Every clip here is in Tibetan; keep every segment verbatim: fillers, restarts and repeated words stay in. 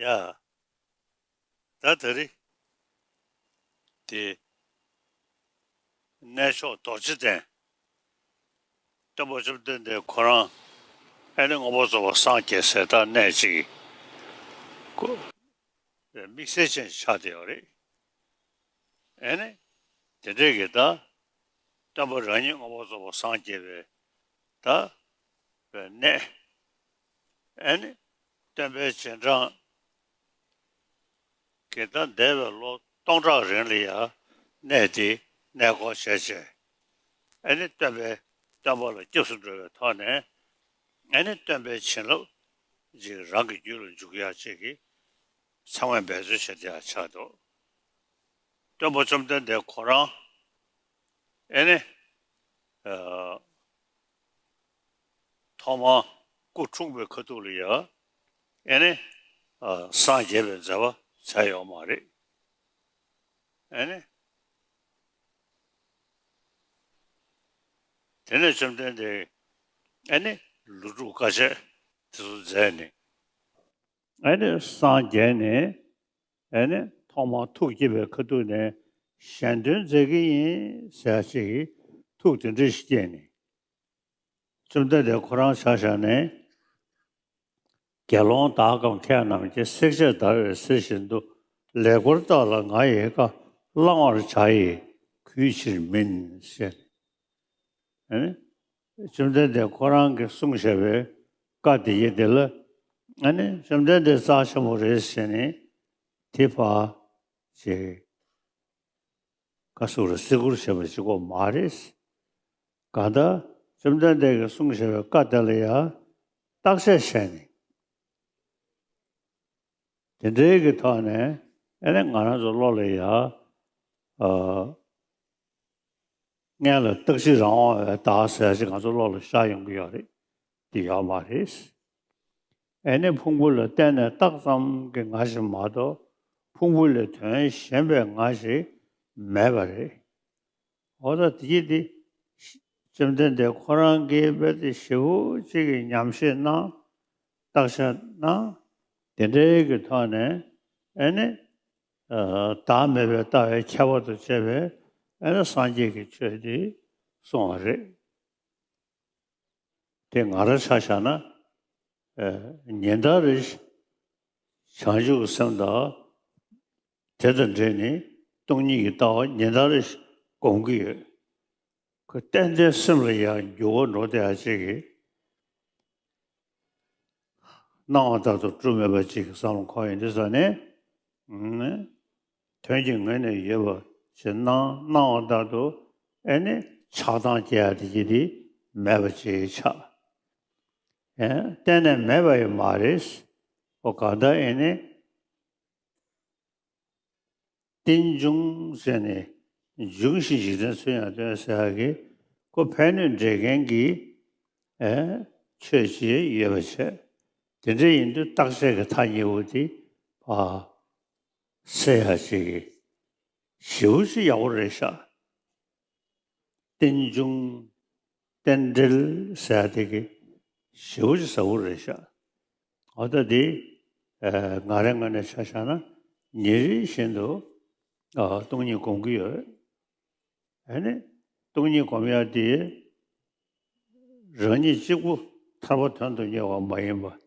ཡ། ད་ད་རེས་དེ་གནས་མཆོག་རྡོ་རྗེ་གདན། སྟོན་པ་བཅོམ་ལྡན་འདས་ཁོ་རང་ཨེ་ནི་མངོན་པར་རྫོགས་པར་སངས་རྒྱས་སའི་ད་གནས་ཅིག་དམིགས་བསལ་ཅན་ཆགས་བསྡད་ཡོད་རེད། ཨེ་ནི་དེ་འདྲས་ཀྱི་ད་སྟོན་པ་རང་ཉིད་མངོན་པར་རྫོགས་པར་སངས་རྒྱས་པའི་ད་པའི་གནས། ཨེ་ནི་སྟོན་པའི་རྗེས་འབྲང་གི་ད་འདས་པའི་ལོ་སྟོང་ཕྲག་རིང་ལ་ཡང་གནས་དེ་གནས་སྐོར་བྱས་བྱས། ཨེ་ནི་སྟོན་པའི་སྟོན་པ་ལ་སྐྱབས་སུ་འགྲོ་བའི་ཐོག་ནས། ཨེ་ནི་སྟོན་པའི་བྱིན་རླབས་ཅིག་རང་གི་རྒྱུད་ལ་འཇུག་ཡག་ཅིག་གི་ཚང་མས་འབད་རྩོལ་བྱེད་བསྡད་ཡག་ཆགས་འདུག་སྟོན་པ་བཅོམ་ལྡན་འདས་ཁོ་རང་ཨེ་ནི་ཨ་ཐོག་མར་སྐུ་འཁྲུངས་པའི་ཁ་ཐུག་ལ་ཡང་ཨེ་ནི་ཨ་སངས་རྒྱས་པའི་མཛད་པ་མཛད་ཡོད་མ་རེད། ཨེ་ནི་དེ་ནས་བཅོམ་ལྡན་འདས་ཨེ་ནི་ལོ་དྲུག་དཀའ་སྤྱད་དེ་ཚོ་མཛད་ནས། ཨེ་ནི་སངས་རྒྱས་ནས་ཨེ་ནི་ཐོག་མར་ཐུགས་བསྐྱེད་པའི་ཁ་ཐུག་ནས་གཞན་དོན་མཛད་ཀྱི་ཡིན་ཟེར་ཞིག་ཐུགས་དེ་འདྲ་ཞིག་བསྐྱེད་ནས། བཅོམ་ལྡན་འདས་ཁོ་རང་ཆ་བཞག་ནས། དགེ་སློང་དག་གམ་མཁས་རྣམས་ཀྱིས། བསྲེག་བཅད་བརྡར་བའི་གསེར་བཞིན་དུ། ལེགས་པར་བརྟགས་ལ་ང་ཡི་བཀའ། བླང་བར་བྱ་ཡི་གུས་ཕྱིར་མིན། ཞེས། ཨེ་ནི། བཅོམ་ལྡན་འདས་ཁོ་རང་གིས་གསུངས་བཞག་པའི་བཀའ་དེ་ཡི་དེ་ལ། ཨེ་ནི་བཅོམ་ལྡན་འདས་རྩ་ཆེན་པོ་རེད་ཟེར་ནས་དེ་ཕར་ཅིག་བཀའ་ཟུར་ལ་བརྩི་བཀུར་བྱས་པ་ཞིག་གོ་མ་རེད། གང་ལྟར་བཅོམ་ལྡན་འདས་ཀྱིས་གསུངས་བཞག་པའི་བཀའ་དེ་ལ་ཡང་བརྟག་དཔྱད་བྱས་ནས། དེ་འདྲའི་གི་ཐོག་ནས་ཨེ་ནི་ང་རང་ཚོ་བློ་ལ་ཡ། ཨ། སྔོན་ལ་རྟག་གཅིག་རང་དབང་བའི་བདག་ཟེར་ཞིག་ང་ཚོ་བློ་ལ་ཤར་ཡོང་གི་ཡོད་རེད། དེ་ཡོད་མ་རེད། ཨེ་ནི་ཕུང་པོ་ལ་བརྟེན་ནས་བཏགས་ཙམ་གྱི་ང་ཞིག་མ་གཏོགས་ཕུང་པོ་ལས་དོན་གཞན་པའི་ང་ཞིག་མེད་པ་རེད། འོ་ད་དེ་དེ། བཅོམ་ལྡན་འདས་ཁོ་རང་གིས་རྦད་དེ་ཞེ་པོ་ཅིག་གི་ཉམས་བཞེས་གནང་། བརྟག་དཔྱད་གནང་། དེ་འདྲའི་གི་ཐོག་ནས་ཨེ་ནི། ཨ། བདག་མེད་པའི་ལྟ་བའི་ཁྱད་པར་དུ་བྱས་པའི་ཨེ་ནི་སངས་རྒྱས་ཀྱི་ཆོས་དེ་གསུངས་པ་རེད། དེ་ང་རང་ཆ་བཞག་ན། ཨ། ཉིན་ལྟར་རེ་བཞིན་བྱང་ཆུབ་ཀྱི་སེམས་དང་། དེ་དང་འབྲེལ་ནས་སྟོང་ཉིད་ཀྱི་ལྟ་བ་ཉིན་ལྟར་རེ་བཞིན་སྒོམ་གྱི་ཡོད། ཁོ་ཏན་ཏན་སེམས་ལ་ཡང་འགྱུར་བ་འགྲོ་བསྡད་ཡ་ཅིག་གིས། སྣང་བ་ལྟར་དུ་གྲུབ་མེད་པ་ཅིག་གི་བསམ་བློ་འཁོར་ཡོང་དུས་ཙ་ནས། ཨ། དོན་གྱི་ངོས་ནས་ཡོད་པ་ཞིག་སྣང་། སྣང་བ་ལྟར་དུ་ཨེ་ནི་ཆགས་སྡང་སྐྱེ་ཡ་དེ་ཅི་དེ་མེད་པ་ཅིག་ཆགས། ཨེ། གཏན་ནས་མེད་པ་ཡང་མ་རེད། ཨོ་གང་ལྟར་ཨེ་ནི། རྟེན་འབྱུང་ཟེར་ནས་འབྱུང་ཞིང་འཇིག་རྟེན་ཚུལ་ཡང་སྟོན་ཟེར་ཡག་གི་ཁོ་ཕན་གནོད་འབྲེལ་མཁན་གྱི་ཨེ་ཆོས་ཅིག་ཡོད་པ་བྱས། དེ་འདྲ་ཡིན་དུས་བརྟག་དཔྱད་ཀྱི་ཐ་སྙད་པོ་དེ་ཕར་སེལ་ཡག་ཅིག་གི་ཞེ་པོ་ཅིག་ཡག་པོ་རེད་ཤག་རྟེན་འབྱུང་། རྟེན་འབྲེལ་ཟེར་ཡག་དེ་གི་ཞེ་པོ་ཅིག་ཟབ་པོ་རེད་ཤག་འོ་ད་དེ་ཨ་ང་རའི་ངོས་ནས་ཆ་བཞག་ན་ཉིན་རེ་བཞིན་དུ་ཨ་སྟོང་ཉིད་སྒོམ་གྱི་ཡོད། ཨ་ནི་སྟོང་ཉིད་སྒོམ་ཡག་དེ་རང་ཉིད་གཅིག་པུ་ཐར་པ་དོན་དུ་གཉེར་བ་མ་ཡིན་པ།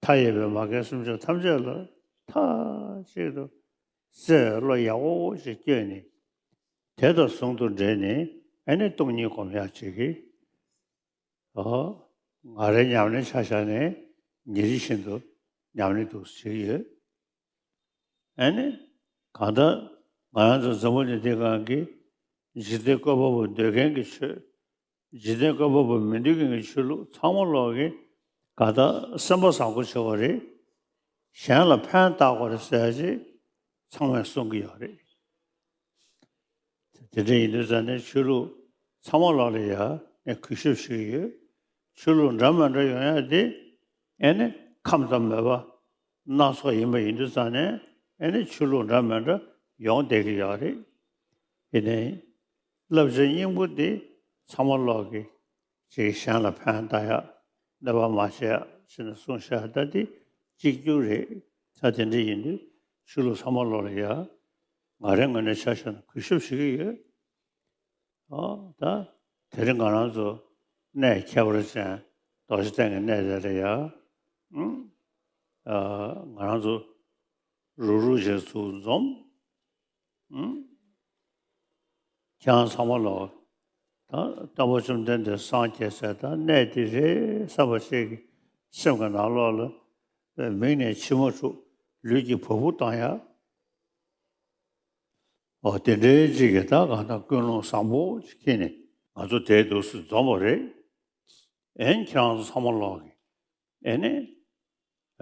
མཐའ་ཡས་པའི་མ་རྒན་སེམས་ཅན་ཐམས་ཅད་ལ་མཐའ་གཅིག་ཏུ་བརྩེ་བའི་བློ་ཡག་པོ་ཞིག་བསྐྱེད་ནས། དེ་དང་ཟུང་དུ་འབྲེལ་ནས་ཨ་ནི་སྟོང་ཉིད་སྒོམ་ཡག་ཅིག་གིས། ཨོ། ང་རའི་ཉམས་ལེན་ཆ་བཞག་ནས་ཉིན་རེ་བཞིན་དུ་ཉམས་ལེན་འདུག་བྱེད་ཀྱི་ཡོད། ཨ་ནི། གང་ལྟར་ང་རང་ཚོ་འཛམ་བུ་གླིང་འདི་སྒང་གི་ འཇིག་རྟེན་བཀོད་པ་པོ་འདོད་མཁན་གྱི་ཆོས། འཇིག་རྟེན་བཀོད་པ་པོ་མི་འདོད་མཁན་གྱི་ཆོས་ལུགས་ཚང་མ་ལོག་གི་ག་ད་སེམས་པ་བཟང་པོ་བྱེད་པ་རེད། གཞན་ལ་ཕན་བཏགས་པ་རེད་ཟེར་ཅིག་ཚང་མས་གསུང་གི་ཡོད་རེད། དེ་འདྲ་ཡིན་དུས་ཙང་ནས་ཆོས་ལུགས་ཚང་མ་ལོག་ལ་ཡ་ངས་གུས་ཞབས་ཞུ་གི་ཡོད། ཆོས་ལུགས་འདྲ་མི་འདྲ་ཡོང་ཡ་དེ་ཨེ་ནི་ཁམས་ཙམ་མེད་པ་སྣ་ཚོགས་ཡིན་པ་ཡིན་དུས་ཙང་ནས་ཨེ་ནི་ཆོས་ལུགས་འདྲ་མི་འདྲ་ཡོང་བསྡད་ཀྱི་ཡོད་རེད། ཡིན་ནའི་བསླབ་བྱ་སྙིང་པོ་དེ་ཚང་མ་ལོག་གི་ཅིག་གཞན་ལ་ཕན་བཏགས་ཡ། གནོད་པ་མ་བྱེད་ཡ་ཟེར་ནས་གསུངས་བཞག་ད་དེ་གཅིག་གྱུར་རེད། ད་དེ་འདྲ་ཡིན་དུས་ཆོས་ལུགས་ཚང་མ་ལོག་ལ་ཡ་ང་རའི་ངོས་ནས་ཆ་བཞག་ན་གུས་ཞབས་ཞུ་གི་ཡོད། ཨོ་ད་དེ་རིང་ང་རང་ཚོ་གནས་ཁྱད་པར་ཅན་རྡོ་རྗེ་གདན་གྱི་གནས་དེ་ལ་ཡ། ཨུམ། ཨ་ང་རང་ཚོ་རུག་རུག་བྱས་ཚུར་འཛོམས། ཨུམ། ཁྱེད་རང་ཚང་མ་ལོག་ད་སྟོན་པ་བཅོམ་ལྡན་འདས་སངས་རྒྱས་ཚར་ད་གནས་འདི་རེད་བསམ་པ་ཞིག་གི་སེམས་ཀྱི་ནང་ལོགས་ལ་མིག་ནས་མཆི་མ་འཁྲུག་ལུས་ཀྱི་བ་སྤུ་ལྡང་ཡ། འོ་དེ་འདྲའི་ཅིག་གི་ད་གང་ལྟར་ཀུན་སློང་བཟང་པོ་ཅིག་ཁྱེར་ནས་ང་ཚོ་དེའི་འདུག་སེ་འཛོམས་པ་རེད། ཨེན་ཁྱེད་རང་ཚོ་ཚང་མ་ལོག་གི་ཨེ་ནི་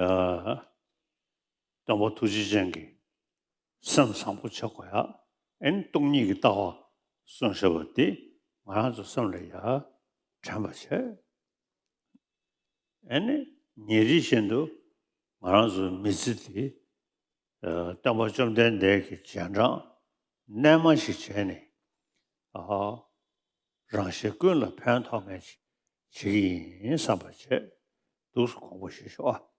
ཨ་སྟོན་པ་ཐུགས་རྗེ་ཅན་གྱི་སེམས་བཟང་པོ་བྱེད་དགོས་ཡ། ཨེན་སྟོང་ཉིད་ཀྱི་ལྟ་བ་གསུངས་བཞག་པ་འདི་ང་རང་ཚོ་སེམས་ལ་ཡ་དྲན་པ་བྱས། ཨེ་ནི་ཉིན་རེ་བཞིན་དུ་ང་རང་ཚོའི་མི་ཚེ་འདི་ཨ་སྟོན་པ་བཅོམ་ལྡན་འདས་ཀྱི་རྗེས་འབྲང་རྣལ་མ་ཞིག་བྱས་ནས་ཨ་རང་གཞན་ཀུན་ལ་ཕན་ཐོགས་མཁན་ཞིག་བྱེད་ཀྱི་ཡིན་བསམ་པ་བྱས་འདུག་སེ་དགོངས་པ་བཞེས་ཤོག་ཨ།